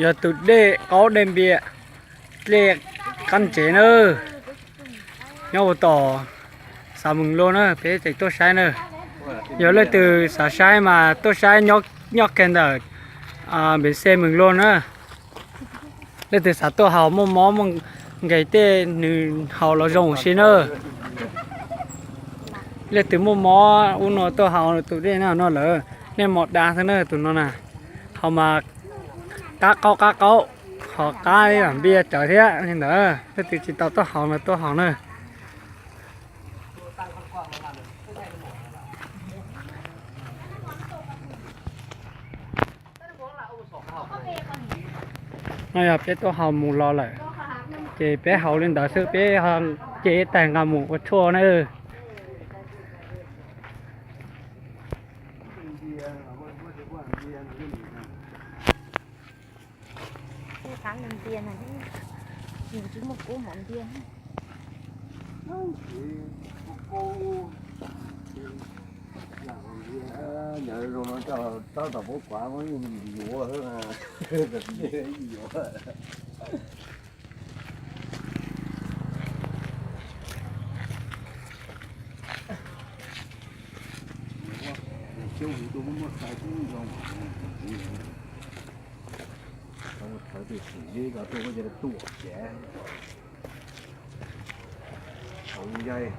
Yog tus dej qaub dej npias, dej qab ntsev na, nyob ua tom xav Mees Luj na, peb tseem tuaj saib na. Yog leej twg xav saib mas tuaj saib nyob kiag ntawm npes xej Mees Luj na. Leej twg xav tuaj haus muaj mob muaj nqes tej nws haus los zoo ua si na. Leej twg muaj mob ub no tuaj haus tus dej no no lawm, nej mos dav xwb na tus no na. Haus mas qab qaub qab qaub, ho qab li npias tsawv thiab li ntawd. Leej twg tsis tau tuaj haus no tuaj haus na. No yog peb tuaj haus mus los lawm, ces peb haus li ntawd xwb, peb ces tag nqa mus ua tshuaj na. Nyob zoo no tso, tsob tom puab kuav muab yuav, yuav. Thawv twm xim li ko tuaj, tuam ces thaum yaig.